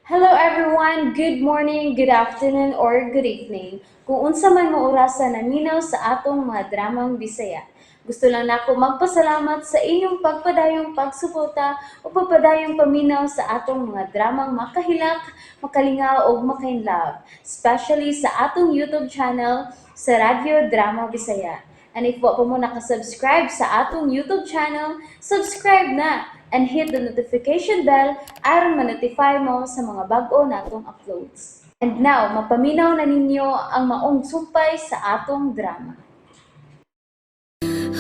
Hello everyone! Good morning, good afternoon, or good evening. Kung unsa man mo orasa naminaw sa atong mga dramang Bisaya. Gusto lang nako magpasalamat sa inyong pagpadayong pagsuporta o pagpadayong paminaw sa atong mga dramang makahilak, makalingaw ug makainlove, especially sa atong YouTube channel sa Radyo Drama Bisaya. And if wa pa mo nakasubscribe sa atong YouTube channel, subscribe na and hit the notification bell aron ma-notify mo sa mga bag-o natong uploads. And now, mapaminaw na ninyo ang maong sumpay sa atong drama.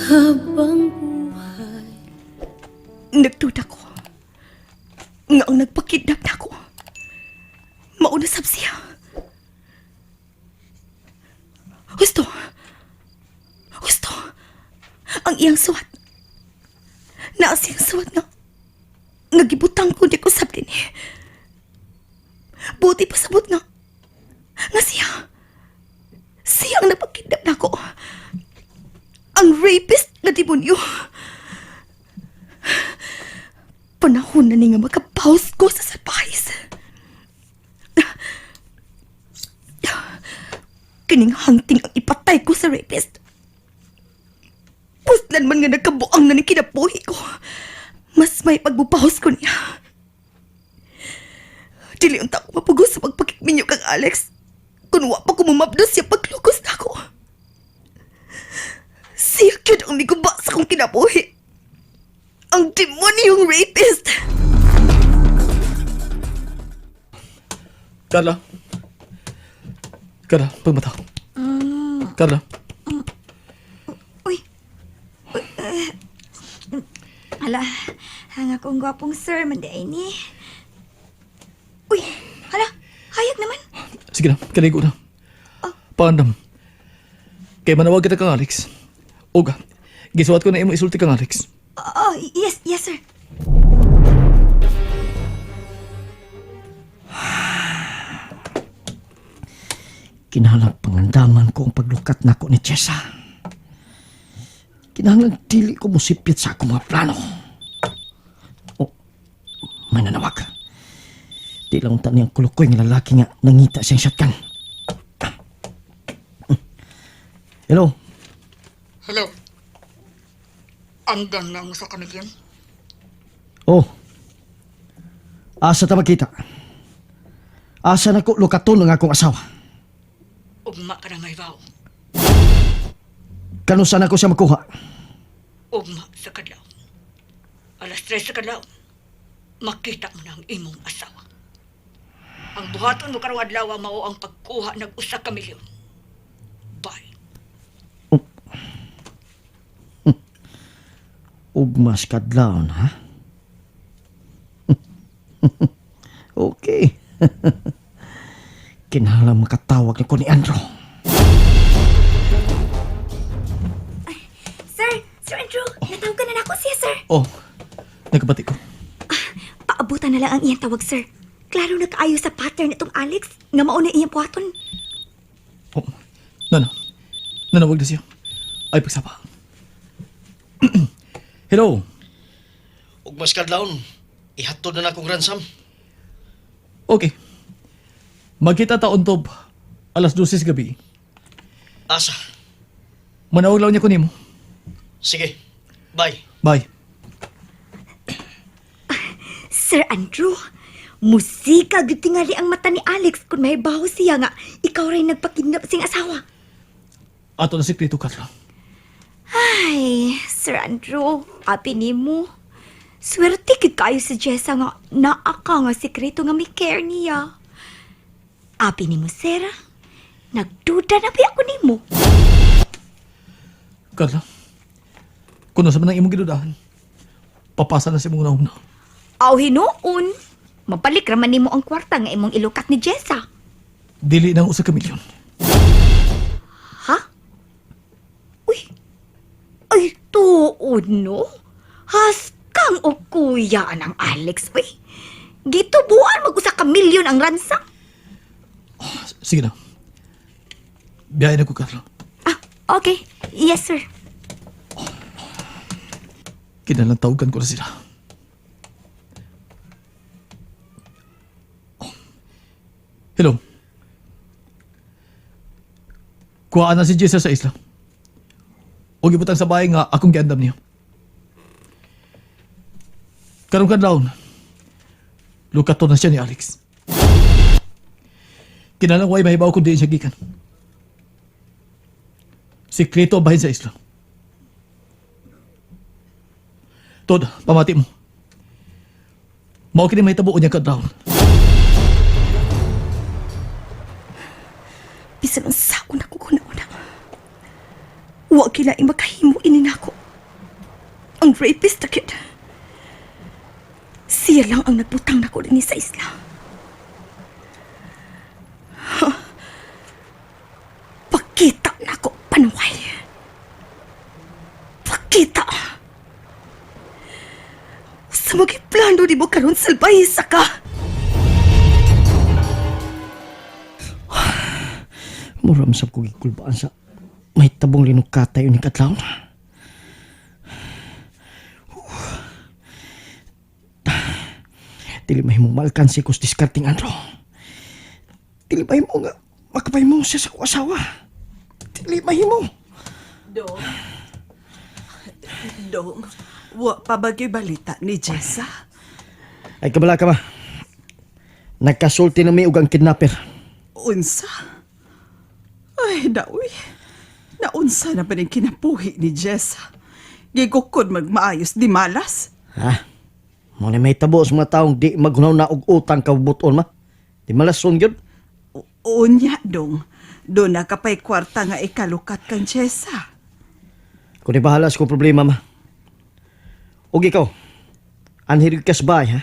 Habang buhay. Nagduda ko nga ang nagpakidnap nako, mauna sab siya. Husto. Husto. Ang iyang suwat. Naa siyang suwat nga gibutang ko di ko sab din. Buot ipasabot nga siya. Siya ang nagpakidnap nako. Ang rapist na demonyo. Panahon na ni nga makapaus ko sa salbahis. Kining hunting ang ipatay ko sa rapist. Puslan man nga nagkabuang na ni kinabuhi ko. Mas may pagbubahos ko niya. Dili unta ko mapugos sa pagpakigminyo kang Alex. Kung wa pa ko mumabdos siya paglugos na ako. Siya gyud ang miguba sa akong kinabuhi. Ang demonyong rapist! Carla. Carla, pagmata. Carla. Uy! Uy, hala, ang akong gwapong sir, manday ni. Uy, hala, hayag naman. Sige na, kaligo na. Paandam. Kay manawag kita kang Alex. Oga, gisuwat ko na imo isulti kang Alex. Oh, yes, yes, sir. Kinahanglan pangandaman ko ang paglukat nako ni Chesa. Kinahanglan dili ko mosipyat sa akong mga plano. Oh, may nanawag. Di lang unta niyang kulukoy nga lalaki nga nangita siyang shotgun. Hello? Hello. Andam na ang usa ka milyon. Oh. Asa ta magkita? Asa na ko lukaton ang akong asawa? Ugma ka na may bawo. Kanusa na ko siya makuha? Ugma sa kadlaw. 3:00 sa kadlaw. Makita mo na ang imong asawa. Ang buhaton mo karong adlaw mao ang pagkuha ng 1 milyon. Bye. Ugmas kadlawon, ha? Okay. Kinahanglan makatawag na ko ni Andrew. Sir, Sir Andrew, natawag ka na nako siya, sir. Oh, nagkabati ko. Paabutan na lang ang iyang tawag, sir. Klaro na kaayo sa pattern itong Alex, nga mauna iyang buhaton. Oh, nana. Nanawag na siya. Ay, pagsapa. Hello. Ugmas kadlawon. Ihatod na na akong ransom. Okay. Magkita ta on top 12:00 sa gabi. Asa. Manawag lang niya ko nimo. Sige. Bye. Bye. Sir Andrew, musika gyud tingali ang mata ni Alex kung may baho siya nga ikaw ray nagpakidnap sing asawa. Ato na sikreto, Carla. Ay, Sir Andrew, abi nimo. Swerte gid kayo si Jessa nga naa ka nga sikreto nga may care niya. Abi nimo, sir. Nagduda na ba ako nimo? Carla, kuno sa man ang imong gidudahan, papasa na sa imong nauna. Aw hinuon. Mabalik raman nimo ang kwarta nga imong ilukat ni Jessa. Dili nang 1 milyon. Ha? Uy. Ay, tuod no? Haskang o kuya ang Alex, uy. Gitubuan mag 1 milyon ang ransom. Sige na. Biyahe na ko, Carla. Ah, okay. Yes, sir. Kinalang tawagan ko na sila. Oh. Hello. Kuhaan na si Jesus sa isla. O gibutang sa bahay nga akong giandam niya. Karong kadlawon, lukato na siya ni Alex. Kinalang way mahibaw kung diin siya gikan. Sikreto ang bahin sa isla. Tod, pamati mo. Mao kini mahitabo unya kadlawon. Bisan ang saon ako kuna-una. Wa kila makahimo ini nako. Ang rapist na kid. Siya lang ang nagbutang nako dinhi sa isla. Huh. Pakita nako panuway. Pakita. Sa mga plano di mo karon salbay sa ka. Mura man sab ko gikulbaan sa may tabong linukatay uning kadlawon. Dili mahimong maalkansi ko sa diskarting Andro. Dili mahimo nga makapahimo siya sa akong asawa. Dili mahimo. Dong. Dong, wa pa ba gyud balita ni Jessa? Ay kabala ka ma. Nagkasulti na mi og ang kidnapper. Unsa? Ay, daoy. Naunsa na ba ning kinabuhi ni Jessa? Gigukod magmaayos di malas. Ha? Mo ni may tabo sa mga taong di maghunaw na og utang kabubuton ma. Di malason gyud. Unya, dong. Doon na ka pa'y kwarta nga ikalukat kang Jessa. Kung di bahala sa kong problema, ma. Og ikaw, anhirig ka sa bahay, ha?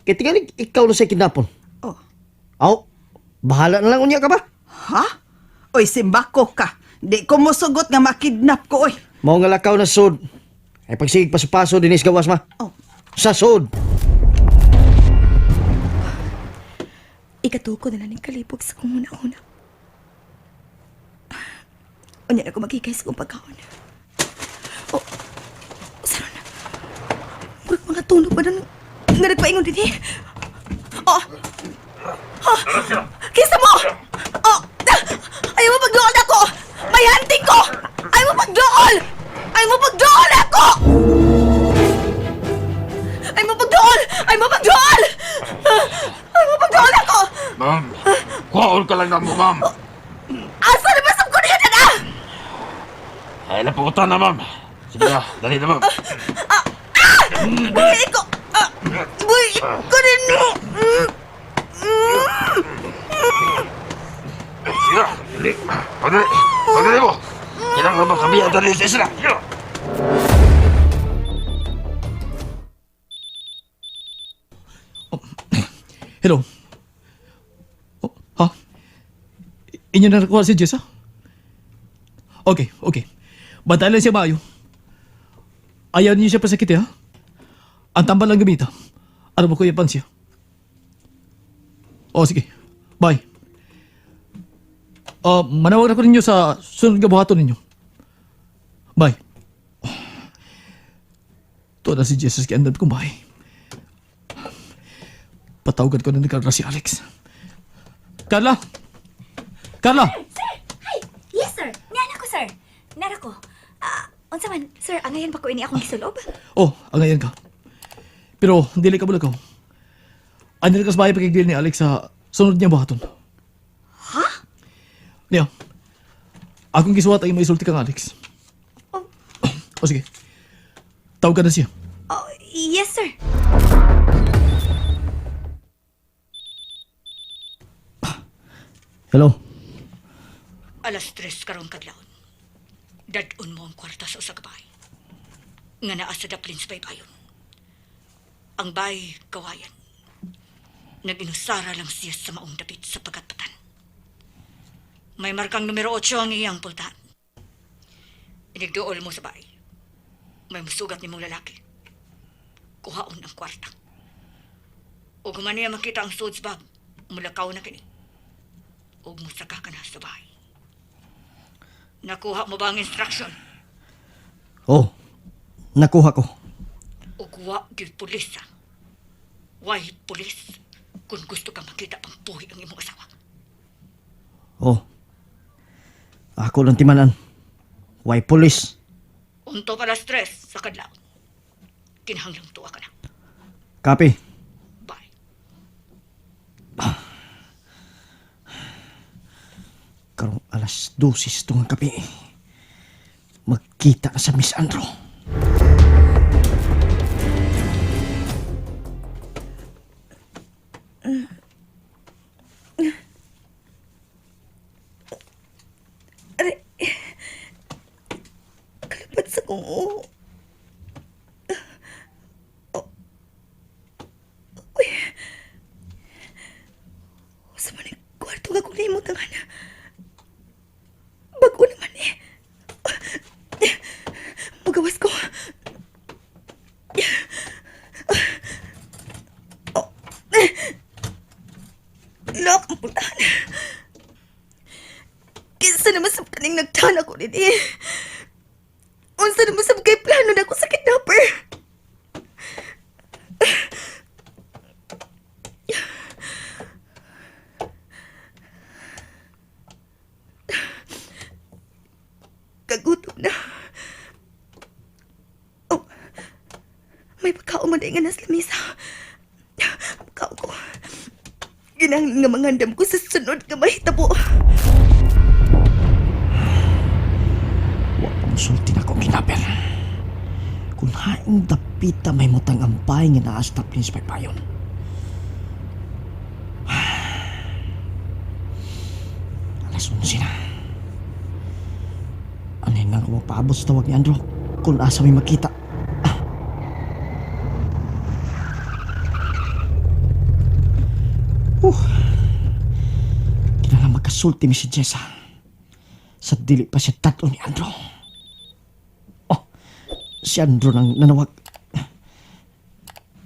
Kaya tingali, ikaw na sa kidnapon. Oh, Aw, bahala na lang unya ka ba? ha? Oy, simbako ka. Di ko mosugot nga makidnap ko, oy. Mao nga lakaw na sud. Ay pagsigig paso-paso dinis gawas, ma. Oh. Sa sud. Ikatuko na lang ng kalibog sa kong una-una. Unya na ko magigay sa kong pagkaon. Oh, saron na. Murag mga tunog pa nun. Nga nagpaingon din eh. Oh! Oh! Kisa mo! Oh! Ayaw mo pagdool ako! May hunting ko! Ayaw mo pagdool! Ayaw mo pagdool ako! Ayaw mo pagdool! Ayaw mo pagdool! Ayaw mo pagdool ako! Ma'am, kuhaon ka lang na mo, ma'am. Asa na ba sa kunin na? Ay, naputan na, ma'am. Sige na, dali na, ma'am. Buhi ko! Ah, buhi ko rin mo! Sige na, dali. Pagdali, pagdali mo. Kailangan mo kami ang dali sa isla. Sige na. Hello. Oh, ha? Inyo na nakuha si Jessa? Okay, okay. Bantayan lang siya maayo. Ayaw niyo siya pasakiti, ha? Ang tambal lang gamita. Ano ba kuya siya? Oh, sige. Bye. Manawag na ko ninyo sa sunod nga buhaton ninyo. Bye. Tuwa na si Jesus kaya andam kong bahay. Patawagan ko na ni Carla si Alex. Carla! Carla! Sir! Hi! Yes, sir! Nana ko, sir! Nara ko. Ah, unsa man, sir, angayan pa ko ini akong gisulob? Oh, angayan ka. Pero, dili ka bulakaw. Ano ka sa bahay pagkigdil ni Alex sa sunod niya buhaton. Ha? Niya, akong gisuwat ay maisulti kang Alex. Oh. O sige, tawag ka na siya. Oh, yes, sir. Hello. Alas 3 karong kadlawon. Dadon mo ang kwarta sa usa ka bahay. Nga naa sa daplin sa baybayon. Ang bay kawayan. Nag-inusara lang siya sa maong dapit sa pagatpatan. May markang numero 8 ang iyang pultahan. Inigduol mo sa bahay. May musugat nimong lalaki. Kuhaon ang kwarta. Ug human niya makita ang suds bag, mulakaw na kini. Ug musaka ka na sa bahay. Nakuha mo ba ang instruction? Oh, nakuha ko. Ug wa gyud pulis ha. Why pulis? Kung gusto ka makita pang buhi ang imong asawa. Oh. Ako lang timanan. Why police? Unto pa alas 3 sa kadlaw. Kinahanglang tuwa ka na. Copy. Bye. Karong alas 12 tungang gabi. Magkita na sa Miss Andro. Aray. Kalapad sa kong uho. Oh. Uy. Sa man ang kwarto nga kung naimot ang ana. Bago naman eh. Magawas ko. Oh. Lock ang putahan. Kinsa naman sa kaning nagtana ko din eh. Unsa naman sa kay plano na ko sa kidnapper. Kagutom na. Oh, may pagkaon man nga nasa lamisa. Pagkaon ko. Ginang nga mangandam ko sa sunod nga mahitabo. Wa pa musulti na akong kidnapper. Kung haing dapita may mutang ang bahay nga naa sa taplin sa paypayon. Alas 11 na. Anay na ako magpaabot sa tawag ni Andrew kung asa may makita. Kinahanglan magkasulti mi si Jessa. Sa dili pa siya tatlo ni Andrew. Oh, si Andrew nang nanawag.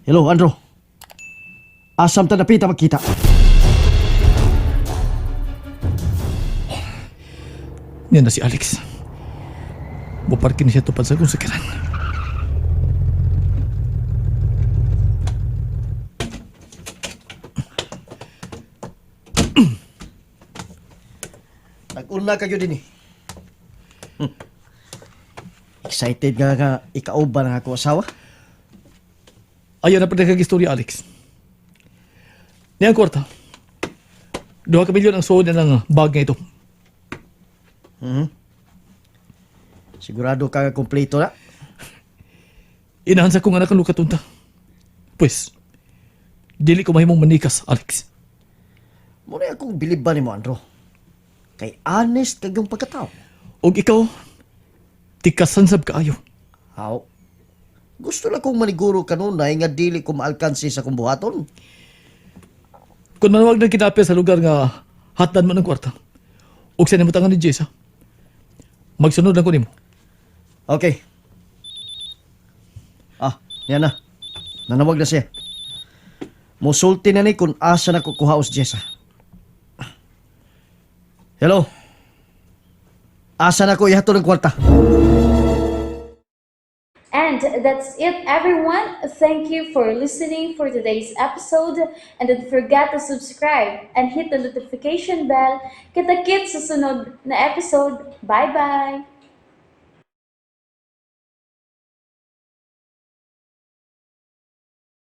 Hello, Andrew. Asam ta napita magkita. Niya na si Alex. Muparkin siya tupad sa akong sakiran. Nag-una kayo din eh. Excited nga nga ikauban ang ako asawa? Ayaw na pa kag istorya, Alex. Niya ang kwarta. 2 ka milyon ang suod na ng bag nga ito. Sigurado ka nga kompleto na? Inahan sa kong anak ang lukatunta. Pues, dili ko mahimong manikas, Alex. Muna akong bilib ba ni mo, Andrew? Kay honest kag yung pagkatao. Og ikaw, tikasan sab kaayo. How? Gusto lang kong maniguro kanunay nga dili ko maalkansi sa kong buhaton. Kung manawag ng kinapya sa lugar nga hatdan mo ng kwarta, og sa nimutangan ni Jessa, magsunod lang ko nimo. Okay. Ah, yan na. Nanawag na siya. Musulti na ni kung asa na kukuha os Jessa. Hello? Asa na ko ihatod ang kwarta? And that's it, everyone. Thank you for listening for today's episode. And don't forget to subscribe and hit the notification bell. Kita-kits sa sunod na episode. Bye-bye!